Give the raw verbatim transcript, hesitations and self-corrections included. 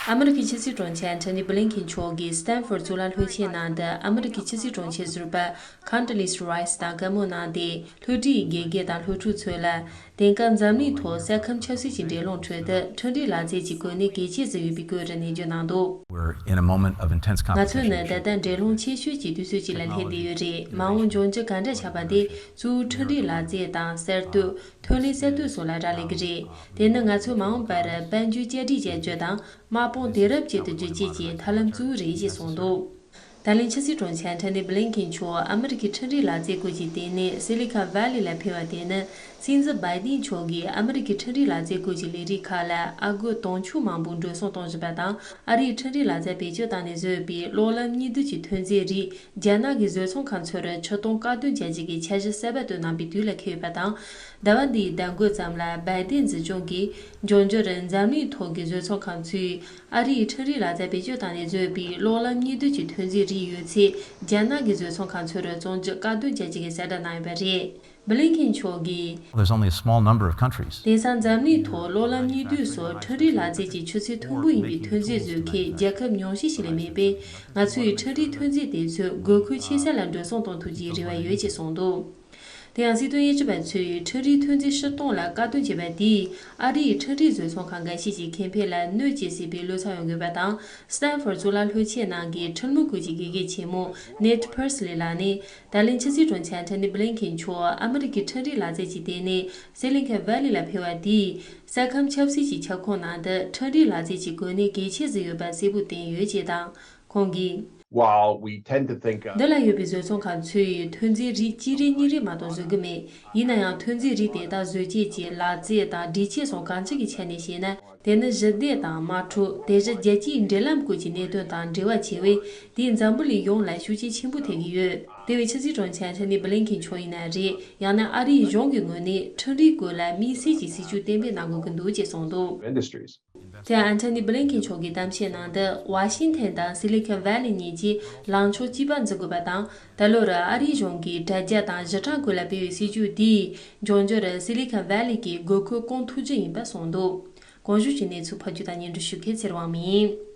ཨ་མི་རི་ཀའི་ཕྱི་སྲིད་དྲུང་ཆེ་ཨན་ཐོ་ནི་བྷི་ལིན་ཁིན་མཆོག་གིས་སི་ཏན་ཧྥོར་གཙུག་ལག་སློབ་ཆེན་ནང་དུ་ཨ་མི་རི་ཀའི་ཕྱི་སྲིད་དྲུང་ཆེ་ཟུར་པ་ཁོན་ཌོ་ལི་སི་རའི་སི་དང་བཀའ་མོལ་གནང་སྟེ། སློབ་གྲྭའི་དགེ་རྒན་དང་སློབ་ཕྲུག་ཚོ་ལ། དེང་སྐབས་འཛམ་གླིང་ཐོག་ས་ཁམས་ཆབ་སྲིད་ཀྱི་འགྲན་སློང་ཁྲོད་དུ་འཕྲུལ་རིག་ལག་རྩལ་གྱི་གོ་གནས་གལ་ཆེ་ཟིན་ཡོད་པའི་སྐོར་རུ་ནན་བརྗོད་གནང་འདུག We're in a moment of intense competition. ང་ཚོ་ནི་ད་ལྟ་འགྲན་སློང་ཆེ་ཤོས་ཀྱི་དུས་ཚོད་ཅིག་ལ་སླེབས་བསྡད་ཡོད་རེད། མ་འོངས་འབྱུང་འགྱུར་ག་འདྲ་ཆགས་པ་དེ་གཙོ་བོ་འཕྲུལ་རིག་ལག་རྩལ་དང་གསར་གཏོད། ཐོན་ལས་གསར་གཏོད་སོགས་ལ་རག་ལས་ཀྱི་རེད། དེ་ནི་ང་ཚོས་མ་འོངས་པར་དཔལ་འབྱོར་བསྐྱར་སྒྲིག་བྱ་རྒྱུ་དང་དམག་དཔུང་དེང་རབས་ཅན་དུ་བསྒྱུར་བཅོས་ཀྱི་ཐབས་ལམ་གཙོ་བོ་རེད་ཅེས་གསུངས་འདུག་ད་ལན་ཕྱི་སྲིད་དྲུང་ཆེ་ཨན་ཐོ་ནི་བྷི་ལིན་ཁིན་མཆོག་ཨ་མི་རི་ཀའི་འཕྲུལ་རིག་ལག་རྩལ་སྐོར་གྱི་ལྟེ་གནས་སི་ལི་ཁོན་ཝེ་ལི་ལ་ཕེབས་པ་དེ་ནི་སྲིད་འཛིན་བྷའི་ཏིན་མཆོག་གིས་ཨ་མི་རི་ཀའི་འཕྲུལ་རིག་ལག་རྩལ་སྐོར་གྱི་ལས་རིགས་ཁག་ལ་ཨ་སྒོར་དུང་ཕྱུར་མང་པོ་འགྲོ་སོང་གཏོང་བཞིན་པ་དང་། ཨ་རིའི་འཕྲུལ་རིག་ལག་རྩལ་བེད་སྤྱོད་བཏང་ནས་བཟོས་པའི་གློག་ལམ་གཉིས་བསྡུས་ཀྱི་ཐོན་རྫས་རིགས་རྒྱ་ནག་གི་བཟོ་ཚོང་ཁང་ཚོར་ཕྱིར་གཏོང་བཀག་སྡོམ་བྱ་རྒྱུ་གི་འཆར་གཞི་གསར་པ་བཏོན་གནང་པའི་དུས་ལ་འཁེལ་ཡོད་པ་དང་། ཟླ་བ་འདིའི་ཟླ་མགོ་ཙམ་ལ་བྷའི་ཏིན་སྲིད་གཞུང་གིས་འབྱུང་འགྱུར་འཛམ་གླིང་ཐོག་གི་བཟོ་ཚོང་ཁང་ཚོས་ཨ་རིའི་འཕྲུལ་རིག་ལག་རྩལ་བེད་སྤྱོད་བཏང་ནས་བཟོས་པའི་གློག་ལམ་གཉིས་བསྡུས་ཀྱི་ཐོན་རྫས་རིགས་ཡོད་ཚད་རྒྱ་ནག་གི་བཟོ་ཚོང་ཁང་ཚོར་བཙོང་རྒྱུ་བཀག་སྡོམ་བྱ་རྒྱུ་གི་གསལ་བསྒྲགས་གནང་ཡོད་པ་རེད། བྷི་ལིན་ཁིན་མཆོག་གིས། There's only a small number of countries. དེང་སང་འཛམ་གླིང་ཐོག་གློག་ལམ་གཉིས་བསྡུས་སོགས་འཕྲུལ་རིག་ལག་རྩལ་གྱི་ཆུ་ཚད་མཐོན་པོ་ཡིན་པའི་ཐོན་རྫས་བཟོ་མཁན་རྒྱལ་ཁབ་ཉུང་ཤས་ཤིག་ལས་མེད་པས། ང་ཚོས་འཕྲུལ་རིག་ཐོན་རྫས་དེ་ཚོའི་དགོས་མཁོ་ཆེ་ས་ལ་འགྲོ་སོང་གཏོང་ཐུབ་རྒྱུའི་རེ་བ་ཡོད་ཅེས་གསུངས་འདུག་དེ་ཡང་སྲིད་དོན་དབྱེ་ཞིབ་པ་ཚོས་འཕྲུལ་རིག་ཐོན་རྫས་ཕྱིར་གཏོང་ལ་བཀག་སྡོམ་བྱས་པ་དེས་ཨ་རིའི་འཕྲུལ་རིག་བཟོ་ཚོང་ཁང་འགའ་ཤས་ཀྱི་ཁེ་ཕན་ལ་གནོད་སྐྱེལ་སྲིད་པའི་བློ་འཚབ་ཡོང་གི་ཡོད་པ་དང་། སི་ཏན་ཧྥོར་གཙུག་ལག་སློབ་ཆེན་ནང་གི་ཁྲིམས་ལུགས་སྐོར་གྱི་དགེ་རྒན་ཆེན་མོ་ནེད་ཕར་སི་ལི་ལགས་ནས། ད་ལན་ཕྱི་སྲིད་དྲུང་ཆེ་ཨན་ཐོ་ནི་བྷི་ལིན་ཁིན་མཆོག་ཨ་མི་རི་ཀའི་འཕྲུལ་རིག་ལག་རྩལ་གྱི་ལྟེ་གནས་སི་ལི་ཁོན་ཝེ་ལི་ལ་ཕེབས་པ་དེས་ས་ཁམས་ཆབ་སྲིད་ཀྱི་ཁྱབ་ཁོངས་ནང་དུ་འཕྲུལ་རིག་ལག་རྩལ་གྱི་གོ་གནས་གལ་ཆེ་ཟིན་ཡོད་པ་གསལ་པོ་བསྟན་ཡོད་ཅེས་དང་། ཁོང་གིས། While we tend to think of འདི་ལ་ཡོད་པའི་བཟོ་ཚོང་ཁང་ཚོས་ཐོན་རྫས་རིགས་གཅིག་རེ་གཉིས་རེ་མ་གཏོགས་བཟོ་གི་མེད། ཡིན་ན་ཡང་ཐོན་རྫས་རིགས་དེ་དག་བཟོ་བྱེད་ཀྱི་ལག་རྩལ་དང་སྒྲིག་ཆས་སོགས་གང་ཅི་གི་ཆ་ནས་བཤད་ན། དེ་ནི་ཞི་བདེ་དང་དམག་འཁྲུག་དེ་བཞིན་རྒྱལ་སྤྱིའི་འབྲེལ་ལམ་སྐོར་གྱི་གནད་དོན་དང་འབྲེལ་བ་ཆེ་བས། དེས་འཛམ་བུ་གླིང་ཡོངས་ལ་ཤུགས་རྐྱེན་ཆེན་པོ་ཐེབས་ཀྱི་ཡོད། དེ་བས་ཕྱི་སྲིད་དྲུང་ཆེ་ཨན་ཐོ་ནི་བྷི་ལིན་ཁིན་མཆོག་ཡིན་ན་རེད། ཡང་ན་ཨ་རིའི་གཞུང་གི་ངོས་ནས་འཕྲུལ་རིག་སྐོར་ལ་དམིགས་བསལ་གྱི་སྲིད་ཇུས་གཏན་འབེབས་གནང་དགོས་ཀྱི་འདུག་ཅེས་གསུངས་འདུག Industries. དེ་ཨན་ཐོ་ནི་བྷི་ལིན་ཁིན་མཆོག་གི་གཏམ་བཤད་ནང་དུ། ཝ་ཤིང་ཐན་དང་སི་ལི་ཁོན་ཝེ་ལི་གཉིས་ཀྱིས་ལངས་ཕྱོགས་གཅིག་པ་འཛིན་དགོས་པ་དང་། ད་ལོར་ཨ་རིའི་གཞུང་གིས་དྲ་རྒྱ་དང་གཞི་གྲངས་སྐོར་ལ་སྤེལ་བའི་སྲིད་ཇུས་འདིས་འབྱུང་འགྱུར་སི་ལི་ཁོན་ཝེ་ལི་གི་དགོས་མཁོ་སྐོང་ཐུབ་རྒྱུ་ཡིན་པ་གསུངས་འདུག་གོང་ཞུས་ཀྱི་གནས་ཚུལ་ཕབ་སྒྱུར་དང་སྙན་སྒྲོན་ཞུ་མཁན་ཚེ་རིང་དབང་མོ་ཡིན།